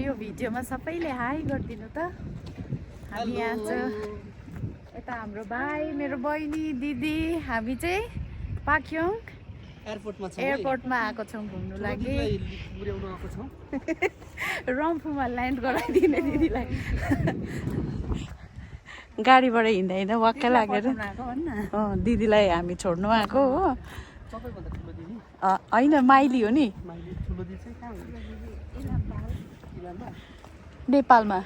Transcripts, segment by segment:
यो भिडियोमा सबैले हाई गरिदिनु त। हामी यहाँ चाहिँ यता हाम्रो भाइ, मेरो बहिनी, दिदी, हामी चाहिँ पाक्योङ एयरपोर्टमा आएको छौँ घुम्नु लागि। रम्फूमा ल्यान्ड गराइदिने दिदीलाई। गाडीबाट हिँड्दा हिँड्दा वाक्क लागेर दिदीलाई हामी छोड्नु आएको हो। होइन माइली हो नि, नेपालमा।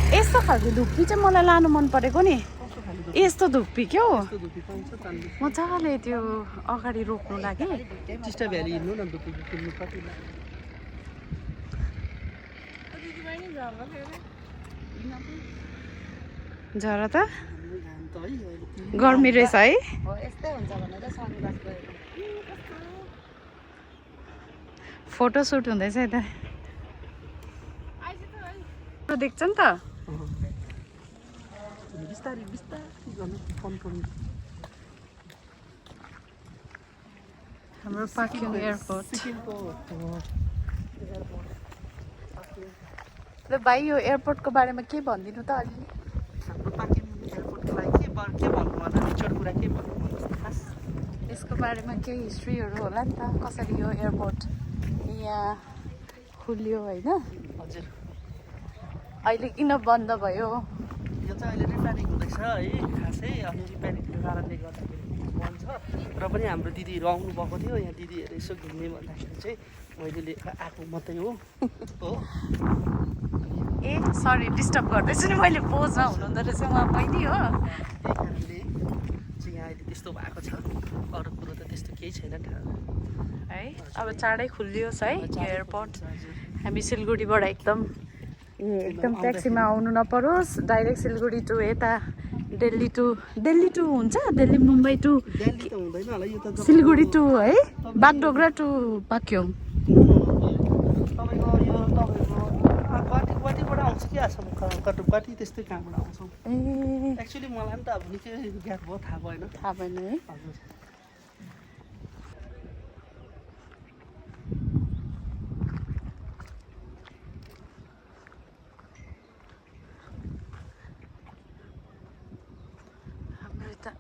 यस्तो खालको धुप्पी चाहिँ मलाई लानु मन परेको नि। यस्तो धुप्पी क्या हो, मजाले त्यो अगाडि रोक्नु लागि। झरा त गर्मी रहेछ है। फोटो सुट हुँदैछ यता देख्छ नि त। हाम्रो पाक्योङ एयरपोर्ट। ल भाइ यो एयरपोर्टको बारेमा के भनिदिनु त अलि। हाम्रो पाक्योङ एयरपोर्टको लागि के भन्नु होला, निचोड कुरा के भन्नु खास यसको बारेमा केही हिस्ट्रीहरू होला नि त, कसरी यो एयरपोर्ट यहाँ खुल्यो होइन, हजुर। अहिले किन बन्द भयो। यो चाहिँ अहिले रिपेयरिङ हुँदैछ है खासै, अनि रिपेयरिङको कारणले गर्दाखेरि बन्द छ। र पनि हाम्रो दिदीहरू आउनुभएको थियो, यहाँ दिदीहरू यसो घुम्ने भन्दाखेरि चाहिँ मैले लिएर आएको मात्रै हो। ए सरी डिस्टर्ब गर्दैछु नि मैले, पोजमा हुनुहुँदो रहेछ उहाँ बहिनी हो। त्यही कारणले चाहिँ यहाँ अहिले त्यस्तो भएको छ, अरू कुरो त त्यस्तो केही छैन है। अब चाँडै खुलियोस् है एयरपोर्ट। हामी सिलगढीबाट एकदम ट्याक्सीमा आउनु नपरोस्, डाइरेक्ट सिलगढी टु यता दिल्ली टु हुन्छ, दिल्ली मुम्बई टु सिलगढी टु है, बागडोग्रा टु पाक्योङ। गुवाहाटीबाट आउँछ कि आसाम गुवाहाटी त्यस्तै कहाँबाट आउँछौँ। एक्चुअली मलाई पनि त अब निकै ग्याप भयो, थाहा भएन है। हजुर। हाम्रो यता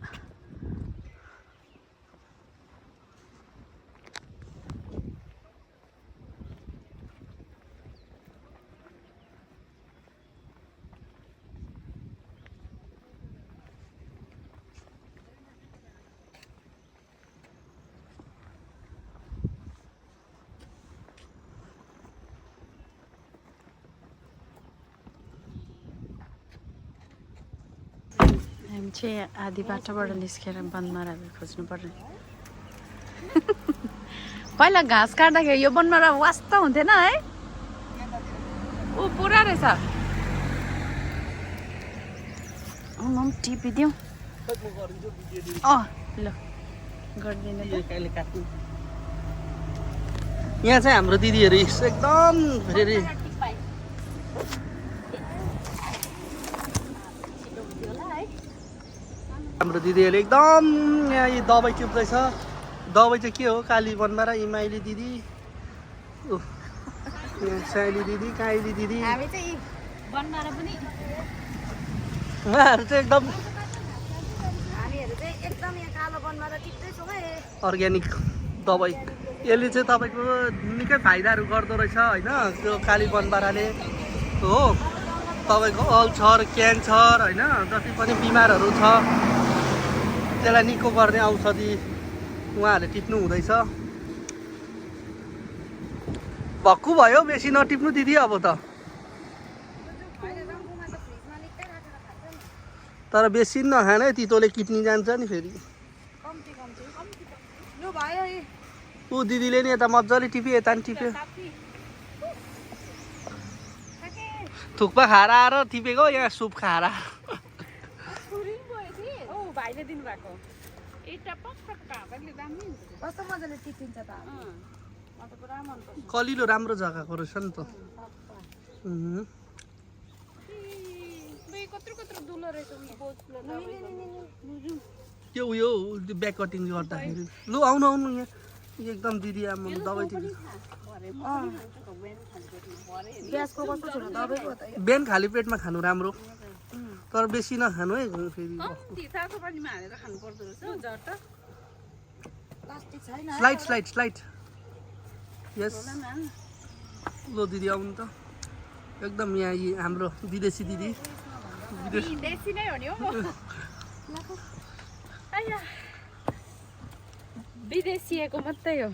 हामी चाहिँ आधी बाटोबाट निस्केर बनमाराहरू खोज्नु पर्ने। पहिला घाँस काट्दाखेरि यो बनमारा वास्ता हुन्थेन है, ऊ पुरा रहेछ। म टिपिदिउँ। ल गरिदिनु। यहाँ चाहिँ हाम्रो दिदीहरू एकदम फेरि हाम्रो दिदीहरूले एकदम यहाँ यो दबाई टिप्दैछ। दबाई चाहिँ के हो, काली बनमारा, इमाइली दिदी, साइली दिदी, काइली दिदी, हामी चाहिँ बनमारा पनि उहाँहरू चाहिँ एकदम हामीहरू चाहिँ एकदम यहाँ कालो बनमारा टिप्दैछौँ है। अर्ग्यानिक दबाई। यसले चाहिँ तपाईँको निकै फाइदाहरू गर्दो रहेछ होइन, त्यो काली बनमाराले हो। तपाईँको अल्सर, क्यान्सर होइन, जति पनि बिमारहरू छ त्यसलाई निको गर्ने औषधि उहाँहरूले टिप्नु हुँदैछ। भक्कु भयो, बेसी नटिप्नु दिदी अब त। तर बेसी नखाने, तितोले किड्नी जान्छ नि फेरि। ऊ दिदीले नि यता मजाले टिप्यो, यता नि टिप्यो। थुक्पा खाएर आएर टिपेको, यहाँ सुप खाएर। भाइले दिनुभएको कस्तो मजाले टिपिन्छ त। कलिलो राम्रो जग्गाको रहेछ नि त। त्यो उयो ब्याक कटिङ गर्दाखेरि लु आउनु आउनु यहाँ एकदम दिदी आमा दबाई दिदी ग्यासको कस्तो छ दबाईको त बिहान खाली पेटमा खानु राम्रो तर बेसी नखानु है फेरि स्लाइड स्लाइड स्लाइड यस लो दिदी आउनु त एकदम यहाँ यी हाम्रो विदेशी दिदी देशी नै हो नि हो विदेशीको मात्रै हो